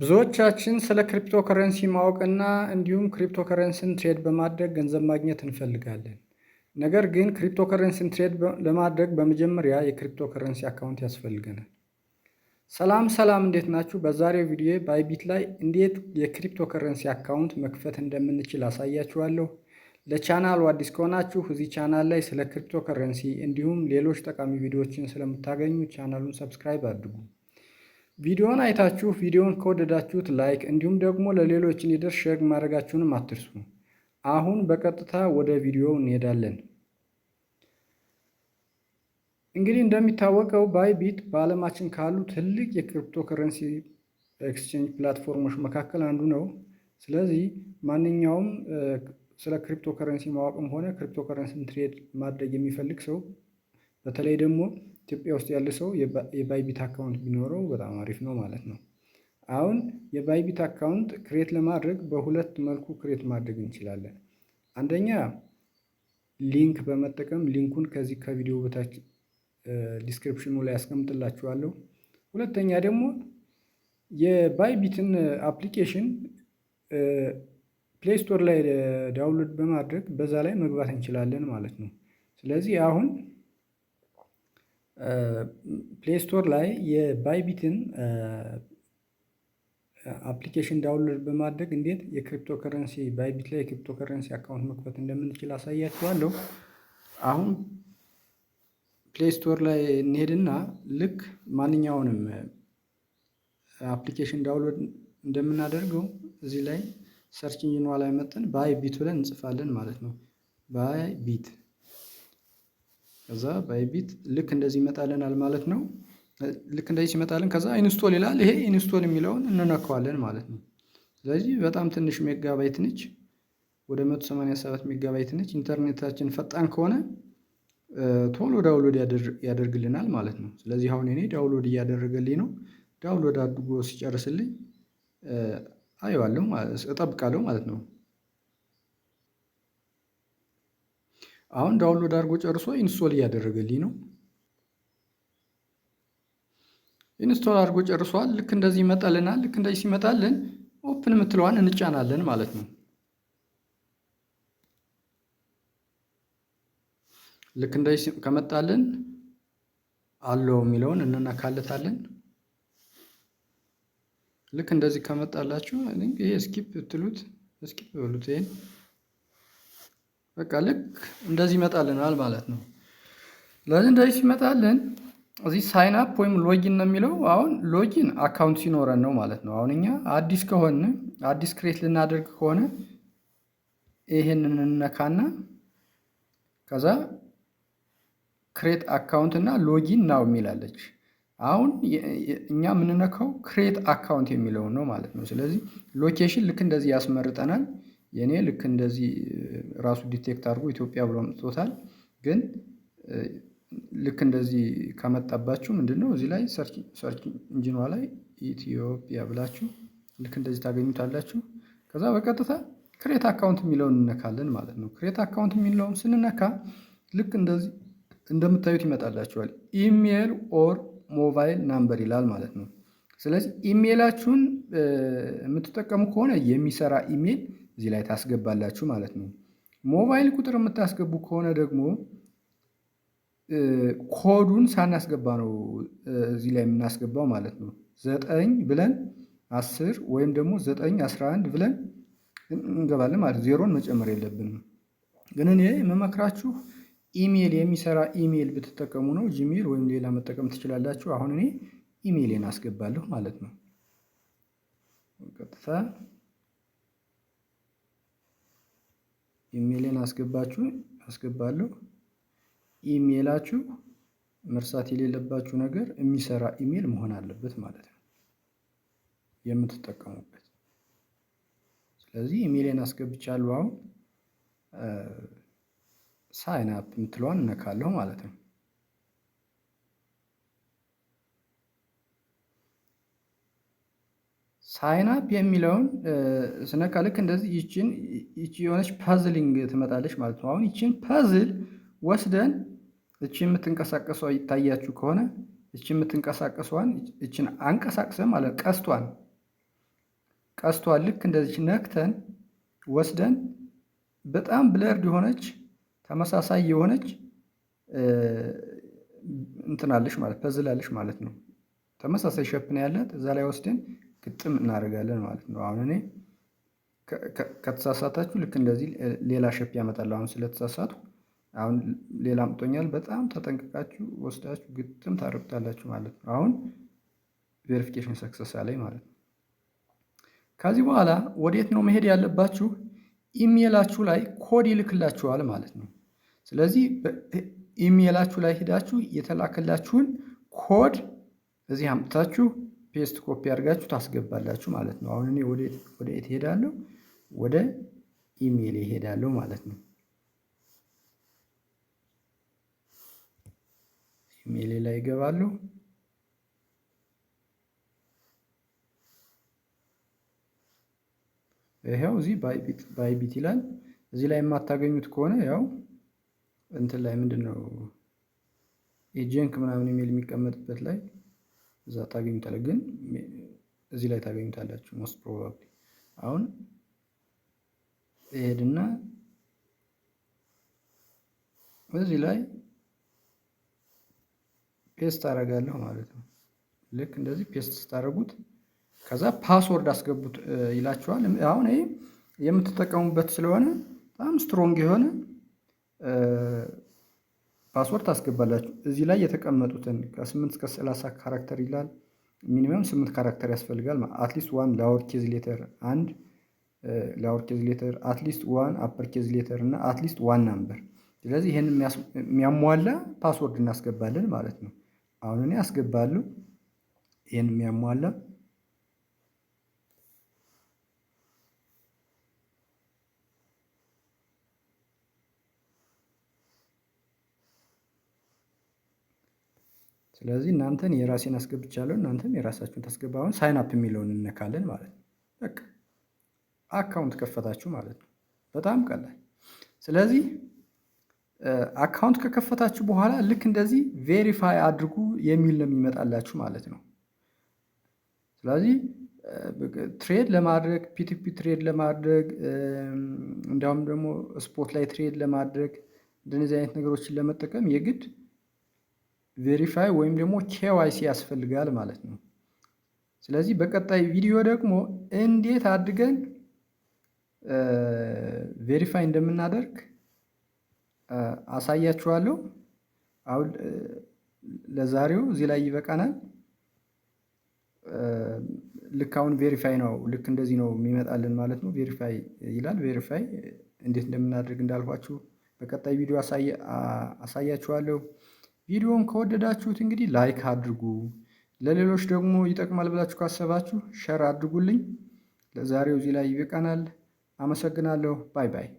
ብዙዎቻችን ስለ ክሪፕቶ ከረንሲ ማወቅና እንዲሁም crypto currency ን trade በማድረግ ገንዘብ ማግኘት እንፈልጋለን። ነገር ግን cryptocurrency ን trade ለማድረግ በመጀመሪያ የ cryptocurrency account ያስፈልገናል። ሰላም ሰላም፣ እንዴት ናችሁ? በዛሬው ቪዲዮ Bybit ላይ እንዴት የ cryptocurrency account መክፈት እንደምንችል አሳያችኋለሁ። ለቻናሉ አዲስ ከሆናችሁ እዚህ ቻናል ላይ ስለ ክሪፕቶ ከረንሲ እንዲሁም ሌሎች ጠቃሚ ቪዲዮዎችን ስለምታገኙ ቻናሉን subscribe አድርጉ። ቪዲዮን አይታችሁ ቪዲዮን ከወደዳችሁት like እንዲሁም ደግሞ ለሌሎች እንዲደርስ share ማድረጋችሁንም አትርሱ። አሁን በቀጥታ ወደ ቪዲዮው እንሄዳለን። እንግዲህ እንደሚታወቀው Bybit በዓለማችን ካሉ ትልቅ የ cryptocurrency exchange platform ኦች መካከል አንዱ ነው። ስለዚህ ማንኛውም ስለ ክሪፕቶ ከረንሲ ማወቅም ሆነ cryptocurrency ን trade ማድረግ የሚፈልግ ሰው፣ በተለይ ደግሞ ኢትዮጵያ ውስጥ ያለ ሰው የ Bybit account ቢኖረው በጣም አሪፍ ነው ማለት ነው። አሁን የ Bybit account create ለማድረግ በሁለት መልኩ create ማድረግ እንችላለን። አንደኛ link በመጠቀም፣ link ኡን ከዚህ ከቪዲዮ በታች description ኑ ላይ አስቀምጥላችኋለሁ። ሁለተኛ ደግሞ የ Bybit ን application Play Store ላይ download በማድረግ በዛ ላይ መግባት እንችላለን ማለት ነው። ስለዚህ አሁን Play Store ላይ የ Bybit ን application download በማድረግ እንዴት የ cryptocurrency Bybit ላይ የ cryptocurrency account መክፈት እንደምንችል አሳያችኋለሁ። አሁን Play Store ላይ እንሄድና ልክ ማንኛውንም application download እንደምናደርገው እዚህ ላይ search engine ኗ ላይ መጥተን Bybit ብለን እንጽፋለን ማለት ነው። Bybit፣ ከዛ Bybit ልክ እንደዚህ ይመጣልናል ማለት ነው። ልክ እንደዚህ ሲመጣልን ከዛ install ይላል። ይሄ install የሚለውን እንነካዋለን ማለት ነው። ስለዚህ በጣም ትንሽ ሜጋባይት ነች። ወደ 187 ሜጋባይት ነች። ኢንተርኔታችን ፈጣን ከሆነ ቶሎ download ያደርግልናል ማለት ነው። ስለዚህ አሁን እኔ download እያደረገልኝ ነው። Download አድርጎ ሲጨርስልኝ አየዋለሁ፣ እጠብቃለሁ ማለት ነው። አሁን download አድርጎ ጨርሶ install እያደረገልኝ ነው። Install አድርጎ ጨርሷል። ልክ እንደዚህ ይመጣልናል። ልክ እንደዚህ ሲመጣልን open የምትለዋን እንጫናለን ማለት ነው። ልክ እንደዚህ ከመጣልን allow የሚለውን እንነካለታለን። ልክ እንደዚህ ከመጣላችሁ ይሄ skip ብትሉት skip በሉት። ይሄን በቃ ልክ እንደዚህ ይመጣልናል ማለት ነው። ስለዚህ እንደዚህ ሲመጣልን እዚህ sign up ወይም login ነው የሚለው። አሁን login account ሲኖረን ነው ማለት ነው። አሁን እኛ አዲስ ከሆነ፣ አዲስ create ልናደርግ ከሆነ ይሄንን እንነካና ከዛ create account እና login now የሚላለች። አሁን እኛ የምንነካው create account የሚለውን ነው ማለት ነው። ስለዚህ location ልክ እንደዚህ ያስመርጠናል። የኔ ልክ እንደዚህ ራሱ detect አድርጎ ኢትዮጵያ ብሎ አምጥቶታል። ግን ልክ እንደዚህ ከመጣባችሁ ምንድነው እዚህ ላይ search engine ኗ ላይ ኢትዮጵያ ብላችሁ ልክ እንደዚህ ታገኙታላችሁ። ከዛ በቀጥታ create account የሚለውን እንነካለን ማለት ነው። Create account የሚለውን ስንነካ ልክ እንደዚህ እንደምታዩት ይመጣላችኋል። Email or mobile number ይላል ማለት ነው። ስለዚህ ኢሜይላችሁን የምትጠቀሙ ከሆነ የሚሰራ ኢሜይል እዚህ ላይ ታስገባላችሁ ማለት ነው። ሞባይል ቁጥር የምታስገቡ ከሆነ ደግሞ ኮዱን ሳናስገባ ነው እዚህ ላይ የምናስገባው ማለት ነው። 9 ብለን 10 ወይም ደግሞ 9 11 ብለን እንገባለን ማለት፣ ዜሮን መጨመር የለብንም። ግን እኔ የምመክራችሁ ኢሜይል፣ የሚሰራ ኢሜይል ብትጠቀሙ ነው። Gmail ወይም ሌላ መጠቀም ትችላላችሁ። አሁን እኔ ኢሜይሌን አስገባለሁ ማለት ነው። ቀጥታ ኢሜይሌን አስገባለሁ። ኢሜይላችሁ መርሳት የሌለባችሁ ነገር የሚሰራ ኢሜይል መሆን አለበት ማለት ነው የምትጠቀሙበት። ስለዚህ ኢሜይሌን አስገብቻለሁ። አሁን sign up የምትለዋን እነካለሁ ማለት ነው። Sign up የሚለውን ስነካ ልክ እንደዚህ ይቺ የሆነች puzzling ትመጣለች ማለት ነው። አሁን ይችን puzzle ወስደን እቺ የምትንቀሳቀሷ ይታያችሁ ከሆነ እቺ የምትንቀሳቀሷን እችን አንቀሳቅሰን ማለት ቀስቷን ቀስቷን ልክ እንደዚች ነክተን ወስደን በጣም blurred የሆነች፣ ተመሳሳይ የሆነች እንትናለች ማለት puzzle አለች ማለት ነው። ተመሳሳይ shape ነው ያላት። እዛ ላይ ወስደን ግጥም እናደርጋለን ማለት ነው። አሁን እኔ ከተሳሳታችሁ ልክ እንደዚህ ሌላ shape ያመጣል። አሁን ስለተሳሳትኩ አሁን ሌላ አምጥቶኛል። በጣም ተጠንቅቃችሁ ወስዳችሁ ግጥም ታደርጉታላችሁ ማለት ነው። አሁን verification success አለኝ ማለት ነው። ከዚህ በኋላ ወዴት ነው መሄድ ያለባችሁ? ኢሜላችሁ ላይ ኮድ ይልክላችኋል ማለት ነው። ስለዚህ ኢሜላችሁ ላይ ሄዳችሁ የተላከላችሁን ኮድ እዚህ አምጥታችሁ paste copy አድርጋችሁ ታስገባላችሁ ማለት ነው። አሁን እኔ ወደ የት እሄዳለሁ? ወደ ኢሜይል እሄዳለሁ ማለት ነው። ኢሜይል ላይ እገባለሁ። ይኸው እዚህ Bybit ይላል። እዚህ ላይ የማታገኙት ከሆነ ያው እንትን ላይ ምንድነው የ junk ምናምን ኢሜል የሚቀመጥበት ላይ እዛ ታገኙታላችሁ። ግን እዚህ ላይ ታገኙታላችሁ most probably። አሁን እሄድና እዚህ ላይ paste አደርጋለሁ ማለት ነው። ልክ እንደዚህ paste ስታደርጉት ከዛ password አስገቡት ይላችኋል። አሁን ይሄ የምትጠቀሙበት ስለሆነ በጣም strong የሆነ password ታስገባላችሁ። እዚህ ላይ የተቀመጡትን ከ8 እስከ 30 character ይላል። Minimum 8 character ያስፈልጋል። At least one lower case letter፣ አንድ lower case letter፣ at least one upper case letter እና at least one number። ስለዚህ ይህን የሚያሟላ password እናስገባለን ማለት ነው። አሁን እኔ አስገባለሁ ይህን የሚያሟላ። ስለዚህ እናንተን የራሴን አስገብቻለሁ፣ እናንተም የራሳችሁን ታስገባ። አሁን sign up የሚለውን እንነካለን ማለት ነው። በቃ account ከፈታችሁ ማለት ነው። በጣም ቀላል። ስለዚህ account ከከፈታችሁ በኋላ ልክ እንደዚህ verify አድርጉ የሚል ነው የሚመጣላችሁ ማለት ነው። ስለዚህ trade ለማድረግ፣ P2P trade ለማድረግ፣ እንዲያውም ደግሞ spot ላይ trade ለማድረግ፣ እንደነዚህ አይነት ነገሮችን ለመጠቀም የግድ verify ወይም ደግሞ KYC ያስፈልጋል ማለት ነው። ስለዚህ በቀጣይ ቪዲዮ ደግሞ እንዴት አድርገን verify እንደምናደርግ አሳያችኋለሁ። አሁን ለዛሬው እዚህ ላይ ይበቃናል። ልክ አሁን verify ነው፣ ልክ እንደዚህ ነው የሚመጣልን ማለት ነው። Verify ይላል። Verify እንዴት እንደምናደርግ እንዳልኳችሁ በቀጣይ ቪዲዮ አሳያችኋለሁ። ቪዲዮውን ከወደዳችሁት እንግዲህ like አድርጉ። ለሌሎች ደግሞ ይጠቅማል ብላችሁ ካሰባችሁ share አድርጉልኝ። ለዛሬው እዚህ ላይ ይበቃናል። አመሰግናለሁ። Bye bye።